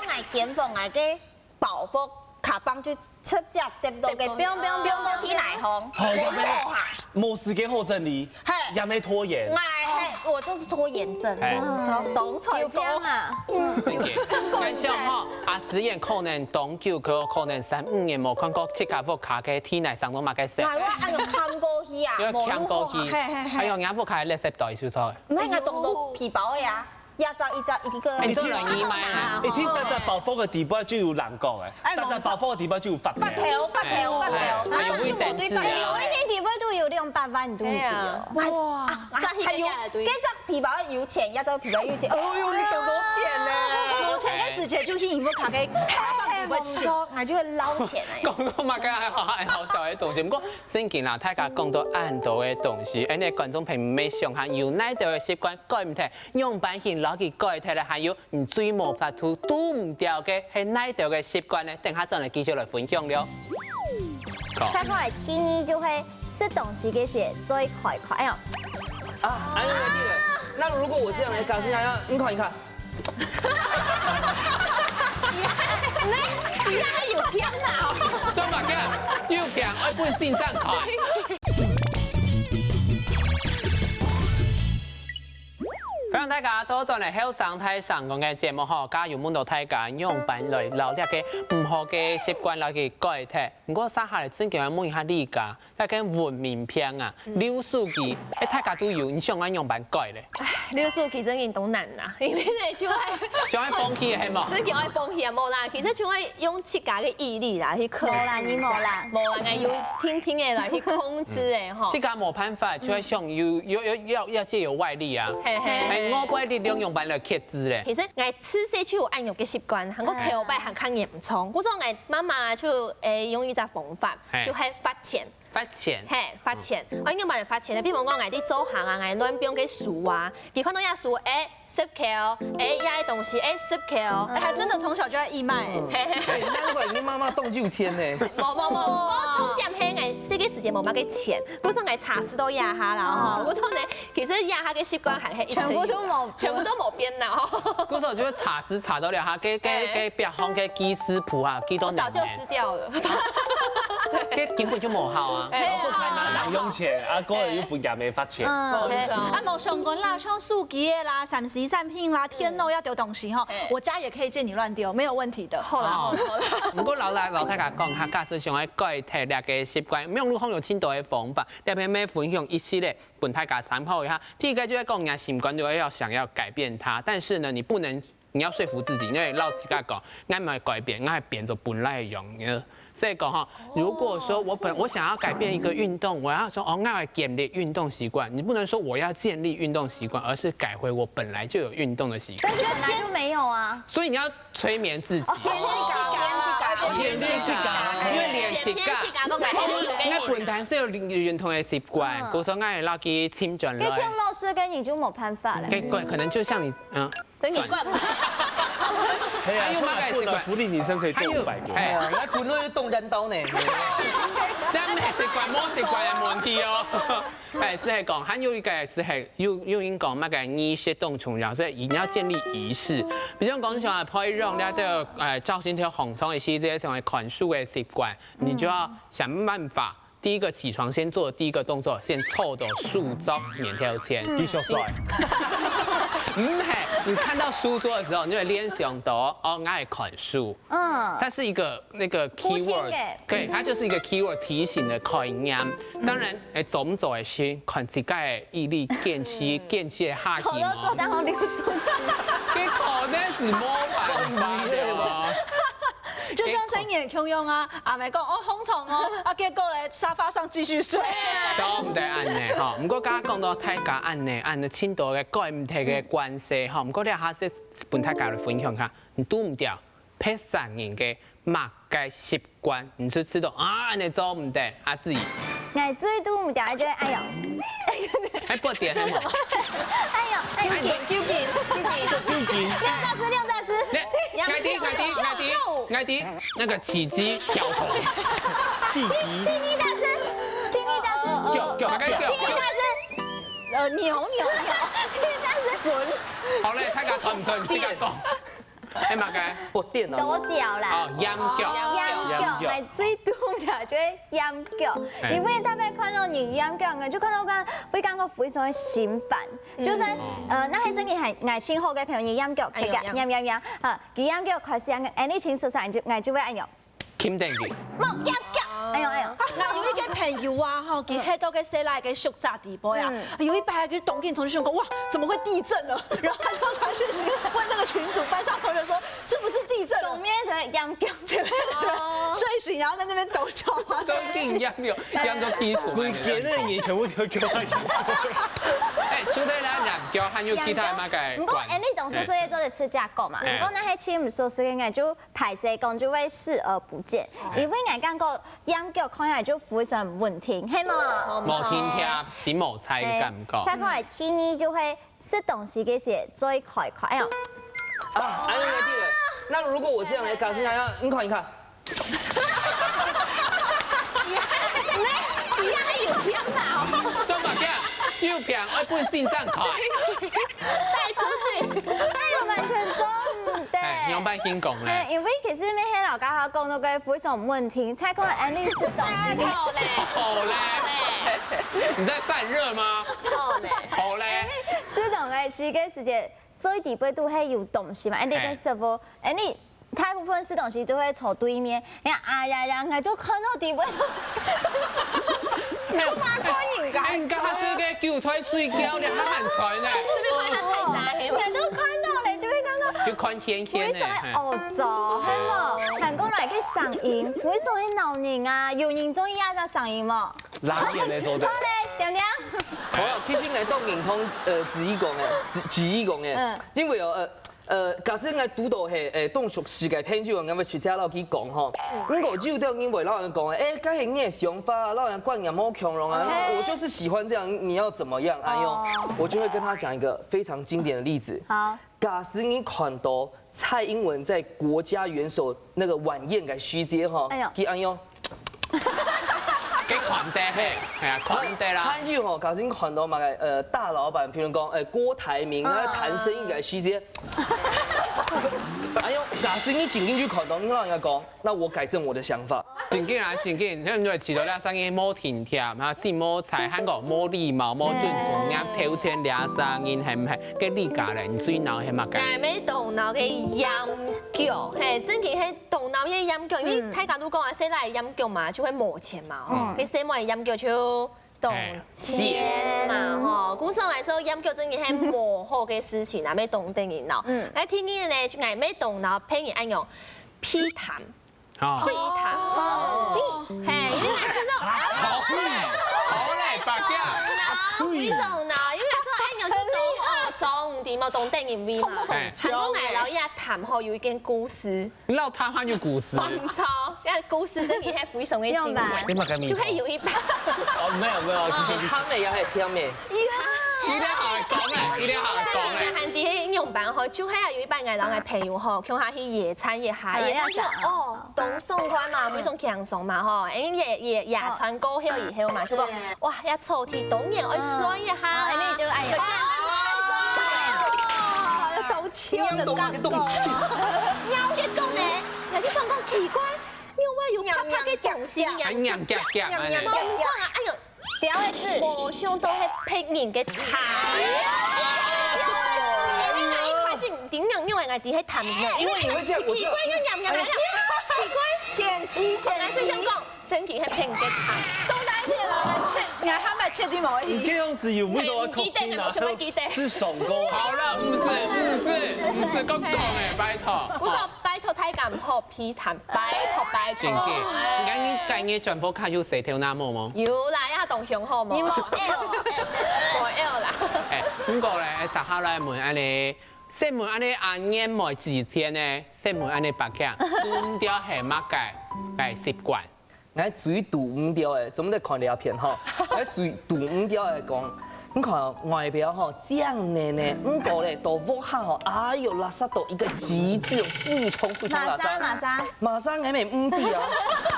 𠊎間房，𠊎个包袱、卡邦就直接跌到个，跌到放放放到地泥項，好，無好行。無時間好整理，嘿也沒拖延𠊎。係，我就是拖延症，哎當衰有病啊！真个，但像吼，阿詩燕可能當久，可可能三五年無看過自家屋下个地泥生到麼个色。𠊎會恁樣看過去啊，因為看過去，無路好行。嘿嘿嘿。還有人家屋下个垃圾袋收走。毋係，𠊎當多皮包个啊，一隻一隻一個。你做人義賣啊？一定戴在包袱个底背就有人講誒，哎戴在包袱个底背就有發票。發票，發票，發票。還有衛生紙啊。我一天底背都有兩百萬都有啊。哇，再去還有加來對這隻皮包有錢，這隻皮包有錢。哦喲，你當多錢呢！無錢个時節就去你屋下个卡邦底背請。𠊎就會撈錢哎。講到麼个還好還好笑个東西，毋過正經啦，大家講到恁多个東西，恁呢觀眾朋友，你想下有哪兜个習慣改毋忒，仰般形摎佢改忒咧？還有你最無法度、堵毋掉个係哪兜个習慣呢？等下轉來繼續來分享了。好。再過來，第二就係食東西个時最快快，哎喲，啊，哎呀，我記得。那如果我這樣來，假設他要，你看一看，你還有病啊！做麼个？有病愛分先生看。歡迎大家倒轉來後生大聲公个節目吼，今有問到大家仰般來摎這个毋好个習慣摎佢改忒。毋過接下來正經愛問一下你家，該个文明病啊，溜手機，哎，大家都有，你想愛仰般改咧？溜手機真个當難啊，因為呢就會想愛放棄係無？真个愛放棄啊，無啦，其實就會用自家个毅力啦，去克制一下。無啦，你無啦。無啦，𠊎有定定个來去控制誒吼自。家無辦法，就愛想有有有要要借由外力啊，嘿嘿哎，外力量仰般來克制咧。其實𠊎自細就有恁樣个習慣，還過頭擺還較嚴重。故所𠊎媽媽就誒用一隻方法嘿，就係罰錢。罰錢。嘿，罰錢。哦，應該毋係罰錢个，比方講，𠊎去做行啊，𠊎亂放个書啊，佢看到這書，欸，十箍，欸，這个東西，欸，十箍。哎，還真的從小就在義賣。嘿嘿嘿。哎，難怪你媽媽當有錢呢。無無無，毋過重點係𠊎細个時節無麼个錢，故所𠊎差毋多這下啦吼。故所呢，其實這下个習慣還係一直有，全部都無，全部都無變啦吼。故所就會差時差到了哈，該該該壁項个記事簿啊，記到難呢。我早就撕掉了。該根本就無效啊。哎，我還拿零用錢，啊，過了又不也沒發錢。嗯，無錯。啊，無相干啦，像手機个啦、三C產品啦、電腦要丟東西哈，我家也可以借你亂丟，沒有問題的。好啦，好啦，好啦。毋過老大老大家講，哈，假使想要改掉這个習慣，網路上有盡多个方法，這片乜分享一系列，分大家參考一下。第一个就係講，你个習慣如果要想要改變它，但是呢，你不能，你要說服自己，因為老自家講，𠊎毋會改變，𠊎會變做本來个樣。所以講哈，如果說我本我想要改變一個運動，我要說哦，𠊎要建立運動習慣，你不能說我要建立運動習慣，而是改回我本來就有運動的習慣。但是本來就沒有啊。所以你要催眠自己。哦，天天去搞，天天去搞，天天去搞，因為天天去搞，講改變就有給你。𠊎本來係有運動个習慣，嗯。故所𠊎會落去尋轉來。該聽老師个你就沒辦法了。該可能就像你，嗯，等你灌吧。哎呀，還有麼个習慣？說來說來，福利女生可以做五百個。還有，哎，𠊎本來就動人刀呢。但無習慣，無習慣个問題哦。 哎，係係講，還有一個係係，又又應講那個儀式當重要，所以一定要建立儀式。比如講，像啊，培養那個呃，朝晨頭䟘床个時節，像看書个習慣，你就要想辦法。第一個起床先做的第一個動作，先坐到書桌面頭前。繼續睡。毋係，你看到書桌的時候，你會聯想到哦，𠊎愛看書。嗯。它是一個那個 keyword，對，它就是一個 keyword 提醒的概念。當然，哎，做毋做个事，看自家个毅力、堅持、堅持个下去嘛。做到做到好流手。結果那是無辦法的哦。就像生日共樣啊，阿妹講哦，䟘床哦，啊，結果咧，沙發上繼續睡。做毋得恁呢吼。毋過剛剛講到大家恁呢，恁呢，盡多个改毋忒个慣勢吼。毋過這下係分大家來分享下，你堵毋著 別儕人个麼个習慣，你就知道啊，恁呢做毋得啊，自己。𠊎最堵毋著个就係，哎喲。哎，不點，這是什麼？哎喲，哎喲，糾結，糾結，糾結。兩隻字，兩隻字。𠊎知，𠊎知，𠊎知，𠊎知，那個起雞、搖頭。起雞。第二隻字，第二隻字，叫，叫，大概叫。第二隻字，呃，扭，扭，扭。第二隻字，準。好咧，大家傳毋出，你自家講。 係麼个？發癲啊！抖腳啦。哦，閹腳。閹腳，閹腳。𠊎最堵著就係閹腳，嘿。因為特別看到人閹腳，𠊎就看到个，會感覺非常个心煩。就算，呃，該係真个還，𠊎盡好个朋友，你閹腳，哎喲，閹。閹，閹，閹，啊，佢閹腳開始恁呢，哎，你伸手上，𠊎就，𠊎就會恁樣。 撳等佢。無，閹腳。哎喲，哎喲。𠊎有一個朋友啊，吼，佢歇到个細賴个宿舍底背啊，嗯。有一擺佢當緊同學講，哇，怎麼會地震了？然後他就傳訊息問那個群組班上同學說，是不是地震了？上面才閹腳。對，哦。睡醒然後在那邊抖腳啊，當緊閹腳，閹到地府。規間个人全部都叫他閹腳。哎，除了咱閹腳，還有其他麼个？毋過，哎，你當初係做得自家講嘛，哎。毋過該係盡毋舒適个，就 歹勢講就會視而不見，因為𠊎感覺閹腳看起來就非常穩定，係無？無定貼，心無在个感覺。再過來，第二就會食東西个時最快快，哎喲。啊，哎，那對了，那如果我這樣來，假設想要，你看，你看。你，你那個有偏吧？做麼个？有偏，愛分先生看。 帶出去。哎喲，完全做毋得。哎，仰般形講呢？哎，因為其實每天老家下講那個非常問題，才講恁呢食東西。好咧。好咧。你在散熱嗎？好咧。好咧。食東西个時節，最底背都係有東西嘛，恁呢个食物，恁呢 大部分食東西就會坐對面，哎呀，哎呀呀，𠊎就看到底背東西。你幹嘛看人家？哎，你剛剛是在韭菜水餃，你還喊出來呢？是不是看到菜渣黑？𠊎都看到了，就會看到。就看天天呢，為什麼？哦，走，係無？喊過來个聲音，為什麼會惱人啊？有人中意這隻聲音無？拉線的做的。好嘞，點點。好，其實𠊎當認同，呃，子怡講的，子子怡講的，嗯。因為哦，呃，呃，假使𠊎堵到係，誒，當熟識个朋友，𠊎會直接摎佢講吼。毋過有兜人會摎人講，誒，該係你个想法啊，摎人管人無共樣啊，我就是喜歡這樣，你要怎麼樣？哎呦，我就會跟他講一個非常經典的例子。好，假使你看到蔡英文在國家元首那個晚宴个時節吼，哎呦，佢哎呦， 該款待嘿，哎呀，款待啦。還有吼，假使你看到麼个，呃，大老闆，譬如講，呃，郭台銘啊，談生意个時節，哎呦，假使你真正去看到，你摎人家講，那我改正我的想法。正經啊，正經，像你試著這生意無體貼，啊，死無彩，還講無禮貌、無尊重，人家頭前這生意係毋係？該你家人最惱係麼个？𠊎乜當惱个閹腳，嘿，正經係當惱个閹腳，因為大家都講啊，細倈閹腳嘛，就會無錢嘛，吼，該細妹閹腳就當錢嘛，吼。故所來說，閹腳正經係無好个事情啊，乜當得人惱。嗯，來，第二呢，就𠊎乜當惱別人恁樣避談。 哦，避談。哦，嘿，因為𠊎真的，好嘞，好嘞，八戒。惱，非常惱，因為𠊎說，哎，你就當，哦，裝的嘛，當得人畏嘛。哎，還過𠊎摎佢談吼，有一件故事。你摎談還有故事？毋錯，該故事真的係非常的經典。你麼个味道？就會有一擺，哦，沒有沒有，其實甜的也係甜的。 一定好講誒，一定好講誒。這個還第一樣般吼，就係啊，有一擺𠊎摎𠊎朋友吼，共下去野餐一下，野餐就哦，當爽快嘛，非常輕鬆嘛吼，因為野野野餐過後以後嘛，就講哇，這草地當然愛睡一下，哎，你就哎呀，當秋的感覺，然後結果呢，𠊎就想講奇怪，因為有白白个東西呀，還黏夾夾，黏黏夾夾，哎呦。 第二个是，無想到係別人个頭。因為𠊎一開始頂仰仰个，𠊎知係談呢，因為你會這樣，我知道。奇怪，又黏黏个，奇怪。天使，天使。𠊎就想講，真个係別人个頭。都來了，切，你還還沒切對無？你這樣子有味道啊，你記得，我全部記得。是爽哥。好了，毋使，毋使，毋使，講講誒，拜託。我說拜託，大家毋好 避談，拜託拜託。真个，哎。你看你，你轉屋下有洗頭那毛無？有啦，也當雄厚無？你無L，無L啦。哎，毋過咧，接下來問恁呢，先問恁呢阿年妹之前呢，先問恁呢八戒，堵毋著係麼个个習慣？𠊎最堵毋著誒，做毋得看這片吼。𠊎最堵毋著誒講， 你看哦，外表吼靚靚靚，毋過咧，到屋下吼，哎喲，垃圾到一個極致，非常非常垃圾。麼儕，麼儕？麼儕，𠊎乜毋知啊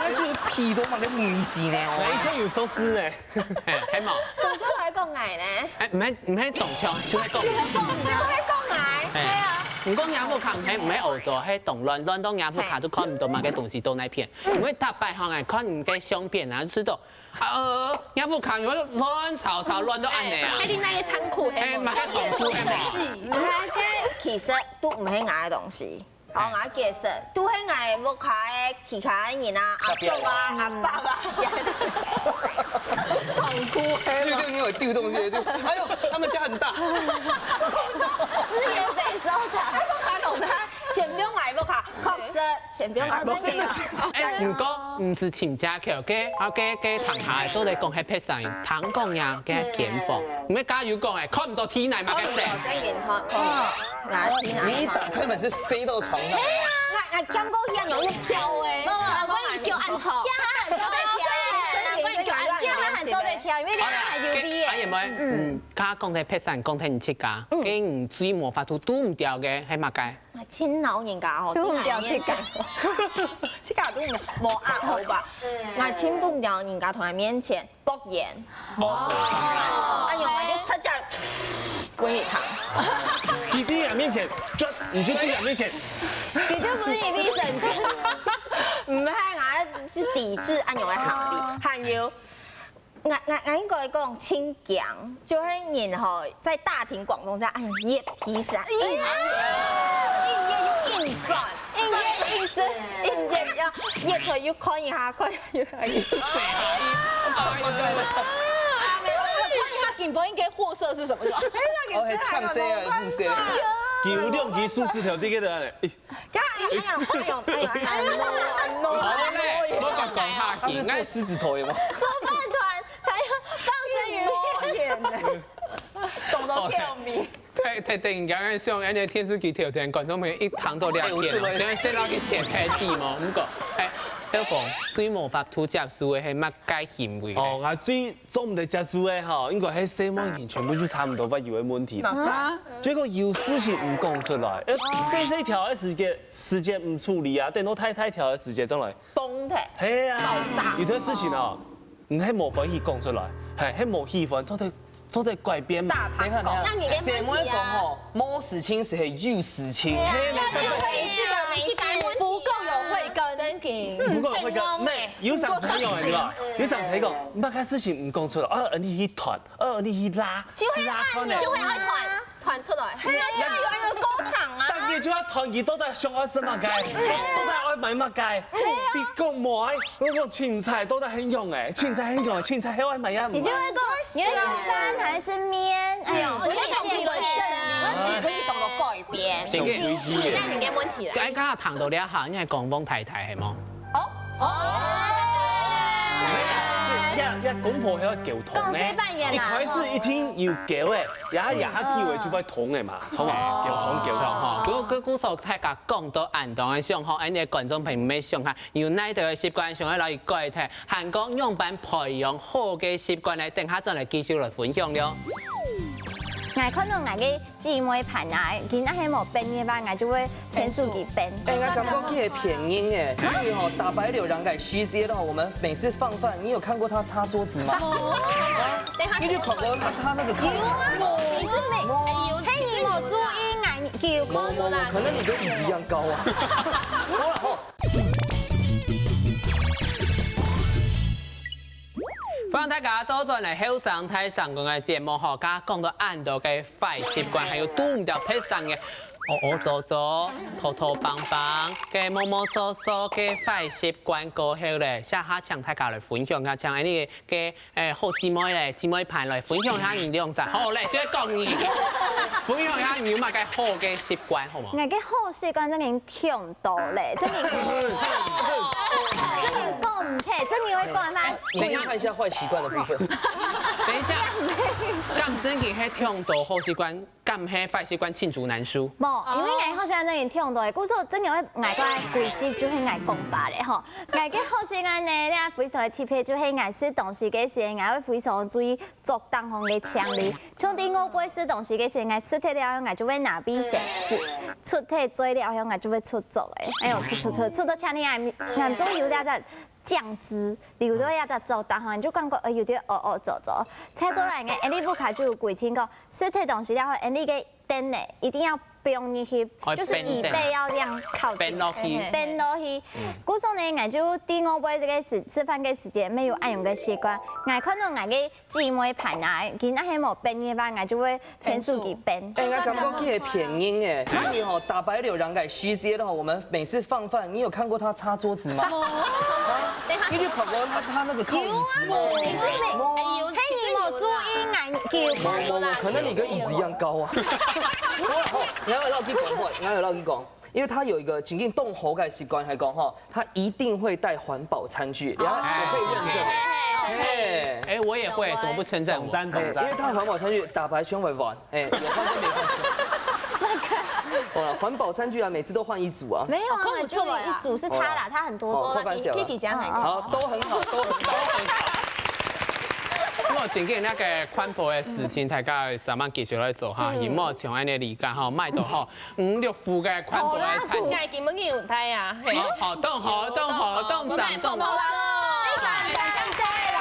，𠊎就鼻到麼个味緒呢哦。𠊎以前有收屍呢。嘿，係無？當初來講𠊎呢？哎，毋係，毋係當初，就係講。就係講𠊎。就係講𠊎，嘿。係啊。毋過若屋下毋係，毋係烏糟，係當亂，亂到若屋下都看毋到麼个東西到哪片。因為逐擺吼，𠊎看你个相片啊，就知道 啊，呃，若屋下有亂糟糟，亂到恁呢啊！哎，你那個倉庫係無？哎，麼个倉庫係無？毋係，該其實都毋係𠊎个東西。哦，𠊎解釋，都係𠊎屋下个其他人啊，阿叔啊、阿伯啊，倉庫係無？丟東西，丟東西，丟。哎喲，他們家很大。資源回收場。哎，屋下弄他，先不用來屋下，確實，先不用來屋下。哎，毋過，毋係親戚，OK，OK，OK，聽下，所以講係別儕，聽講呀，該間房，毋係加油講誒，看毋到天來嘛，該色。真眼看，看，拿天來。你一打開門是飛到床上。哎呀，𠊎，𠊎看過一樣有一飄誒。無，無，我叫暗錯。呀，很做得跳，難怪你叫暗錯。呀，很做得跳，因為你還有味誒。哎呀，嗯，剛剛講个別儕，講个你自家，嗯，跟你最無法度堵毋掉个，係麼个？ 𠊎盡惱人家吼，堵毋掉自家。自家堵毋掉，無壓好吧？𠊎盡堵毋掉人家同𠊎面前博眼。哦。哎喲，𠊎就直接分佢聽。佢在你面前，就，你就在你面前。佢就分你一神經。毋係，𠊎就抵制恁樣个行為。還有， 𠊎，𠊎，𠊎應該講盡驚，就係人吼，在大庭廣眾這樣，哎呀，一皮屎啊，一，一，一，一轉，一，一，一，一，一，一出又看一下，看一下，又看一下。他根本應該貨色是什麼的？哦，還嗆誰啊？嗆誰？有兩支手指頭在該个，哎， 該哎呀，哎喲，哎喲，哎喲，哎喲，好嘞，莫講講下去，他是做獅子頭的嗎？做飯團，還要放生魚。莫演呢。懂得kill me。對，對，對，你剛剛想，恁樣電視機頭前觀眾朋友一聽到這个，哎，有趣味。想要先讓佢切開地嘛，毋過，哎，小鳳最無法度接受个係麼个行為呢？哦，𠊎最做毋得接受个吼，應該係細妹人全部就差毋多會有个問題。啊？結果有事情毋講出來，呃，細細條个事情，事情毋處理啊，等到大大條个事情再來。崩的。係啊，爆炸。有兜事情哦，你係無歡喜講出來，係，係無喜歡，做得，做得改變嘛。大盤講。等一下，等一下，細妹講吼，無事情就係有事情。係啊，要有回去的，不夠有慧根。真的。不夠有慧根，沒，有啥事情有，對吧？有啥事情講，麼个事情毋講出來，啊，你去斷，啊，你去拉，就會愛，就會愛斷，斷出來。係啊，就有一個過程啊。大家就要斷佢到底想要什麼个，到底愛買麼个，比講無愛，我講青菜到底很用哎，青菜很用，青菜還愛買呀。你就會講，你要吃飯還是麵？哎呦，我在想你問題。你可以懂得改變。這个，那你的問題啦。哎，剛剛談到這下，你還講翁太太係無？哦。哦。呀，呀，公婆還要溝通呢。講西班牙啦。一開始一定有溝誒，然後，然後機會就會通誒嘛，從溝通溝通。吼，故，故，故所大家講到恁多个想吼，恁樣觀眾朋友們想下，有哪兜个習慣想要來改忒，還講仰般培養好个習慣呢？等下轉來繼續來分享了。𠊎看到𠊎个姊妹伴啊，佢若係無半夜飯，𠊎就會𢯭手佢搬。哎，我感覺佢係騙人誒，因為吼，大白臉兩個時節的話，我們每次放飯，你有看過他擦桌子嗎？你有看過他，他那個靠椅子嗎？你是沒，嘿，你無注意，𠊎有看過啦。可能你跟椅子一樣高啊。好了吼。 歡迎大家倒轉來後生大聲公个節目吼，剛剛講到恁多个壞習慣，還有堵毋著別儕个，哦哦做做、拖拖梆梆、个摸摸索索个壞習慣過後咧，這下請大家來分享一下，像恁樣个，誒，好姊妹咧，姊妹伴來分享一下你兩儕。好咧，就係講你，分享一下你有麼个好个習慣，好無？𠊎个好習慣真經忒多咧，真經，真經講毋忒，真經會講嘛。等一下看一下壞習慣的部分。等一下，敢真經係忒多好習慣，敢係壞習慣罄竹難書？無，因為𠊎好習慣真經忒多咧，故所真經會𠊎个規習就係𠊎講話咧吼。𠊎个好習慣呢，這非常个特別，就係𠊎食東西个時，𠊎會非常注意桌頂項个清理。 像在外背食東西个時，𠊎食忒了後，𠊎就會拿衛生紙，捽忒嘴了後，𠊎就會捽桌仔。哎喲，捽捽捽，捽到淨䆀啊，𠊎，𠊎中意有這隻醬汁，流到這隻桌頂項，你就感覺，呃，有點哦哦做做。再過來呢，𠊎俚屋下就有規定講，食忒東西了後，𠊎俚个凳仔一定要放入去，愛就是椅背要這樣靠近，放落去。放落去。故所呢，𠊎就在外背這個時，食飯个時間，乜有恁樣个習慣。𠊎看到𠊎个 姊妹伴啊，佢若係無半夜飯，𠊎就會𢯭手佢搬。哎，我感覺佢係騙人誒，因為吼，大白臉兩個時節的話，我們每次放飯，你有看過他擦桌子嗎？你有看過他，他那個靠椅子嗎？你是沒，嘿，你無注意，𠊎有看過啦。可能你跟椅子一樣高啊。我，我，𠊎有摎佢講，𠊎有摎佢講。 因為他有一個真正當好个習慣，還講吼，他一定會帶環保餐具，然後我可以認證。嘿，哎，我也會，怎麼不稱讚我？同讚同讚。因為他環保餐具打牌全會換，哎，有換跟沒換。哇，環保餐具啊，每次都換一組啊。沒有啊，看不出來啊，一組是他啦，他很多組。哦，快翻小了。Kiki講很多。好，都很好，都很好。不過今天那個環保的事情，大家慢慢繼續來做哈，也莫像恁樣離開哈，買到哈。 五六副个環保个餐具。𠊎根本就有帶啊，嘿。哦，好，當好，當好，當讚，當好。你講講講對啦，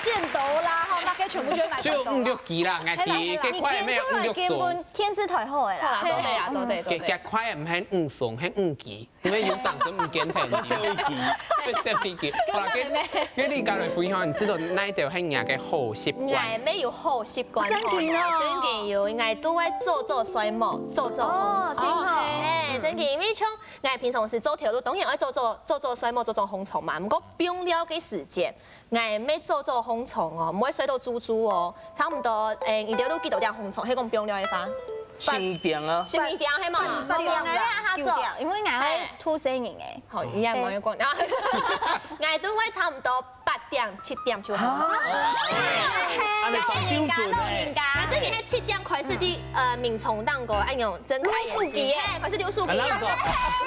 直接剪刀啦，吼，那個全部就會買就五六支啦，𠊎知，該塊也無五六支。你編出來根本電視台好个啦。好啦，做對啊，做對，做對。該，該塊毋係五支，係五支，因為有上次毋見忒一支。少一支。少一支。好啦，該，該你講來分享，你知道哪一條係你个好習慣？𠊎乜有好習慣，真經哦。真經有，𠊎都會做做睡目，做做 哦，真好。嘿，真个，因為像𠊎平常時做頭路，當然愛做做，做做睡目，做做紅蟲嘛。毋過放尞个時節，𠊎乜做做紅蟲哦，毋會睡到足足哦。差毋多，誒，你兜都幾多點紅蟲？係講放尞个話？十二點啊。十二點係嘛？八點啦，九點。因為𠊎會吐細人誒。好，一樣嘛，有講。然後𠊎都會差毋多八點七點就好。啊，你講標準呢？啊，這个係七點開始的，呃，眠床當中，哎喲，真開眼睛，哎，開始流手汗，啊，那個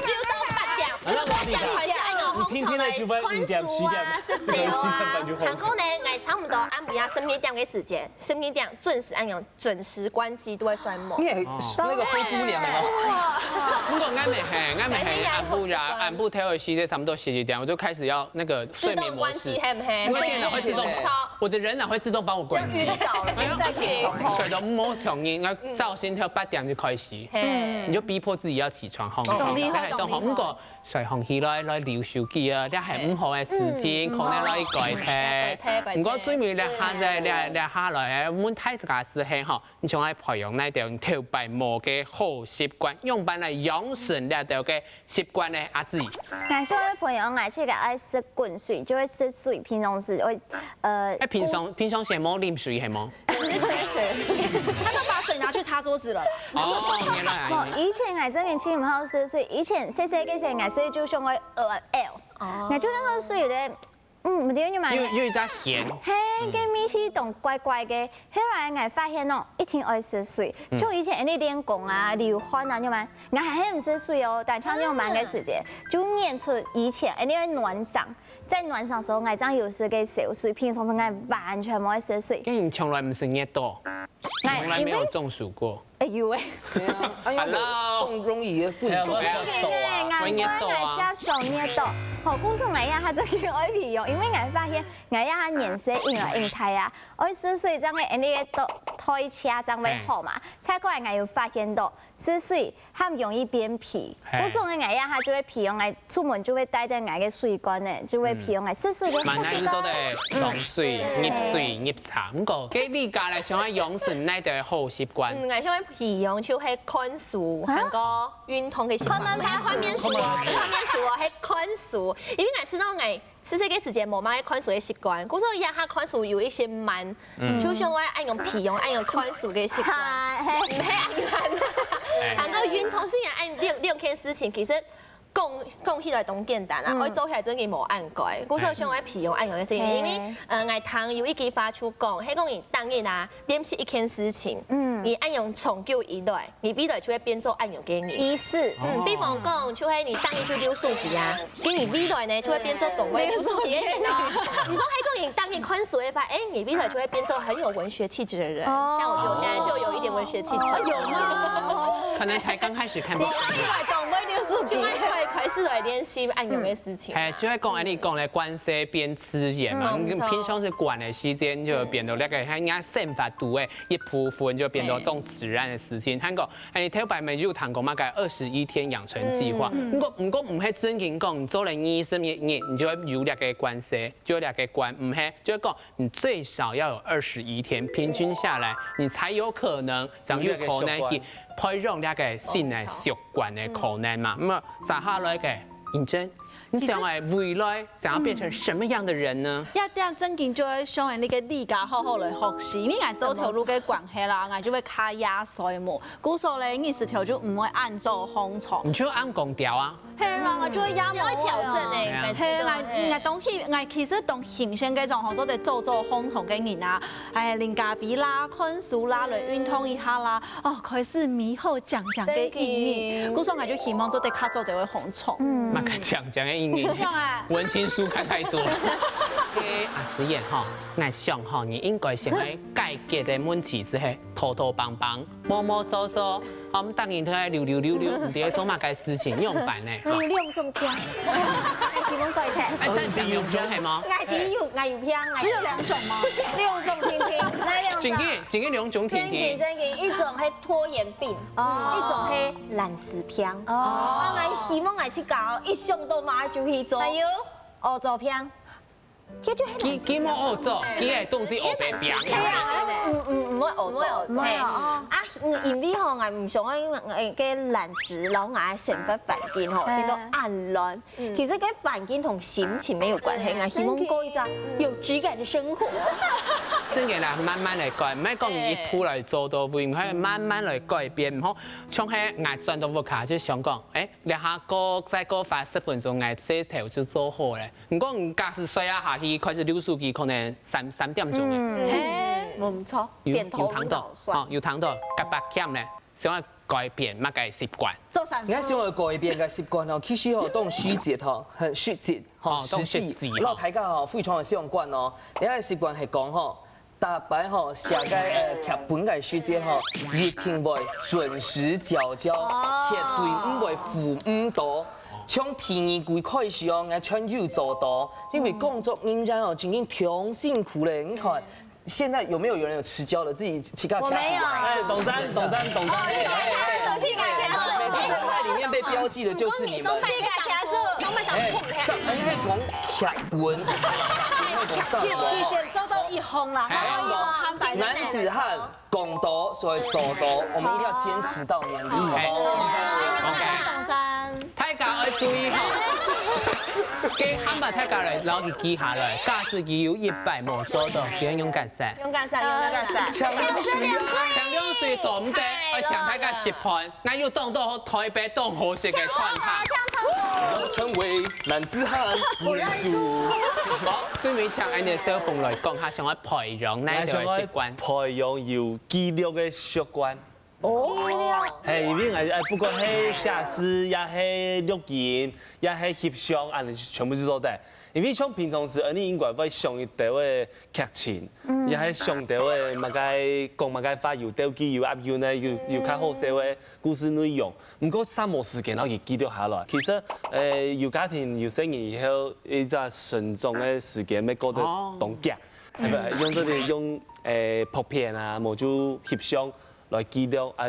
流到八點，流到八點開始，哎喲，你天天的就會五點、十點、十點啊，十點半就好。然後呢，哎，差不多暗晡夜十二點个時間，十二點準時，哎喲，準時關機，都會睡目。你也那個灰姑娘嗎？不過俺們係，俺們係暗晡夜，暗晡頭个時間差不多十一點，我就開始要那個睡眠模式，自動關機，係不係？因為電腦會自動，我的人腦會自動幫我關機。暈倒了，沒在點頭。睡到無上癮，然後照心跳八點就開始，嘿，你就逼迫自己要起床，吼，總之然後都好，毋過睡上起來來留手機啊，這係毋好个事情，可能來改改忒。忒改忒毋過最尾這下在這這下來，問題係个事係吼，你想愛培養哪條頭擺無个好習慣，樣般來養成這條个習慣呢？阿志，𠊎想愛培養𠊎自家愛食滾水，就會食水，平常時會，呃，哎，平常平常時無啉水係無？你是缺水。他都把水拿去擦桌子了。哦，原來不，以前𠊎真的盡毋好食水，以前細細个時𠊎食就想愛呃，𠊎就感覺水有點，嗯，毋對，你嘛，有有一隻鹹，嘿，个味緒當怪怪个。後來𠊎發現哦，一定愛食水，像以前你練功啊、流汗啊，你嘛，𠊎還係毋食水哦，但像你慢个時間，就練出以前，你會暖嗓，在暖嗓時候，𠊎正有食个燒水，平常時𠊎完全無愛食水。因為你從來毋食熱豆，從來沒有中暑過。哎呦喂，哎呀，哎呀， Hello 當容易个分哎呀，我別。要抖啊。難怪𠊎接受熱豆。好，故所𠊎也還真个愛培養，因為𠊎發現𠊎也還年歲應來應大啊，愛食水正會，恁呢个代謝正會好嘛。再過來𠊎有發現到，食水還容易變肥，嘿故所𠊎也還就會培養，𠊎出門就會帶等𠊎个水罐呢，就會培養𠊎食水个好習慣。滿哪日都得裝水、入水、入茶。毋過，該你家來想愛養成哪條好習慣？嗯，𠊎想愛培養就係看書，還過運動个習慣。看漫畫看看面書哦，看面書哦，係看書。因為𠊎知道𠊎細細个時間無麼个看書个習慣，故所以這下看書有一些慢，就想愛恁樣培養，恁樣看書个習慣。嗨，毋係恁樣。還過運動雖然恁兩兩件事情，其實講講起來當簡單啊，愛做起來真个無恁該。故所想愛培養恁樣个事情，因為呃，𠊎聽有一句話就講，係講你當日啊，練習一件事情，嗯，你恁樣長久以來，你未來就會變做恁樣个人。儀式，嗯，比方講，就係你當日就流手汗啊，跟你未來呢就會變做當會流手汗个人哦。毋過係講你當日看書个話，哎，你未來就會變做很有文學氣質的人。哦像我覺得我現在就有一點文學氣質。有嗎？可能才剛開始看吧。你看起來當會流手就會汗。開開始來練習恁樣个事情啊。哎，就會講，哎，你講个慣勢變自然嘛，嗯你平常時慣个時間就變到那個，像人家生活肚个一部分，就變到當自然个事情。還過，哎，你頭擺沒有談過嘛，該二十一天養成計劃。毋過，毋過毋係真經講，你做了二十日，你你就會有那個慣勢，就有那個慣，毋係，就係講你最少要有二十一天，平均下來，你才有可能，正有可能去培養那個新个習慣个可能嘛。那麼，接下來个，認真。 你想哎，未來想要變成什麼樣的人呢？這點正經就愛想你个理解好好來學習，因為𠊎做頭路个關係啦，𠊎就會較夜睡目，故所咧，日時頭就毋會恁早䟘床。你就按講調啊。係啦，𠊎就會夜目。你要調整欸，哎呀每次都係，𠊎𠊎當興，𠊎其實當興盛該種吼，做得早早䟘床个人啊，哎，啉咖啡啦，看書啦，來運動一下啦，哦，開始美好靚靚个一日，故所𠊎就希望做得較早就會䟘床。嘛，較靚靚个一日，像啊，文青書看太多。阿思燕吼，𠊎想吼，你應該先來解決个問題係係拖拖梆梆，摸摸索索，啊，毋當然都係溜溜溜溜，毋知做麼个事情，仰般呢？我有兩種病，還希望改善。哎，但講兩種係嗎？𠊎知有，𠊎有病，只有兩種嗎？兩種聽聽。哪兩種？正經，正經兩種聽正經聽。正經，一種係拖延病，哦一種係懶尸病。哦，啊，𠊎希望𠊎自家哦，一想到嘛就去做。還有，哦，做病。佢就係佢佢無惡做，佢个東西烏白病。係啊，嗯嗯，毋會惡做，毋會惡做係哦啊，因為吼，𠊎毋想愛，因為个懶尸，然後𠊎生活環境吼，變到恁亂。其實个環境同心情沒有關係，𠊎希望過一隻有質感的生活。真个啦，慢慢來改，毋係講你一步來做到位，你可以慢慢來改變，毋好像係𠊎轉到屋下就想講，欸，這下過，再過花十分鐘，𠊎事頭就做好了。毋過你假使睡啊下去，開始溜手機，可能三，三點鐘了。嗯，嘿，無錯，有，點頭有聽到，頭腦算。好，有聽到，甲八點了，想要改變麼个習慣？做三你看，想要改變个習慣哦，其實哦，當實際吼，很實際吼，哦，當實際。實際吼。然後大家吼，非常的相關哦。你看習慣係講吼，逐擺吼，寫个，呃，劇本个時節吼，一定會準時交交，哦。絕對毋會赴毋到。從第二季開始哦，𠊎全有做到，因為工作人員哦，真正忒辛苦了。你看，現在有沒有有人有遲交的？自己去看我沒有。哎，董詹，董詹，董詹。哦，你看他是有去改天数。每次在那裡面被標記的就是你們。你講你說賣个香菇，講賣香菇。哎，上，哎，那個劇本，那個上什麼？以前做到一紅啦，哎，然後一紅，他白男子漢講到，所以做到，我們一定要堅持到年底，好不好？哎，董詹。大家愛注意哈，給喊把大家來，然後佢記下來，假使佢有一擺無做到，佢愛勇敢些。勇敢些，勇敢些。請涼水啊！請涼水做毋得，愛請大家食飯。𠊎有當多台北當好食个餐廳。成為男子漢不認輸。好，最尾請恁樣小鳳來講，佢想要培養哪一條習慣？培養有紀律个習慣。 哦。係，因為𠊎，哎，不管係寫詩，也係錄音，也係翕相，恁樣全部都做得。因為像平常時，恁樣應該會想一兜个劇情，也係想兜个麼个，講麼个話，有鬥句，有押韻呢，有，有較好笑个故事內容。毋過，煞無時間，然後佢記錄下來。其實，呃，有家庭、有細人以後，一隻成長个時間，會過得當遽。哦。係不？用這個，用，呃，拍片啊，無就翕相， 來記錄，啊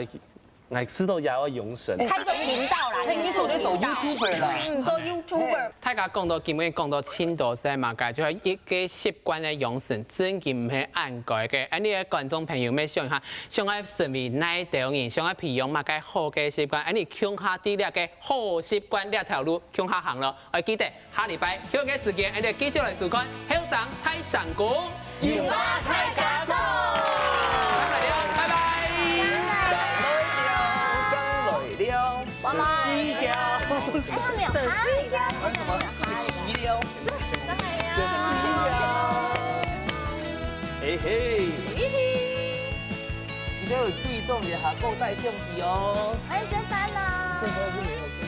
，𠊎知道也要養成。開一個頻道啦，嘿，你做得做YouTuber啦。嗯，做YouTuber。大家講到今日講到盡多係麼个，就係一個習慣个養成，真經毋係恁該个。恁樣个觀眾朋友，你想一下，想愛成為哪兜人，想愛培養麼个好个習慣，恁樣共下在這個好習慣這條路共下行囉。愛記得 下禮拜共樣个時間，𠊎兜繼續來收看《後生大聲公》。有話大家講。正來尞，拜拜。正來尞，正來尞。拜拜。哎，還沒有開。還有什麼？十七溜。正來尞。十七溜。嘿嘿。嘿嘿。你都有對中一下，夠帶獎品哦。我也先翻了。這個是沒有。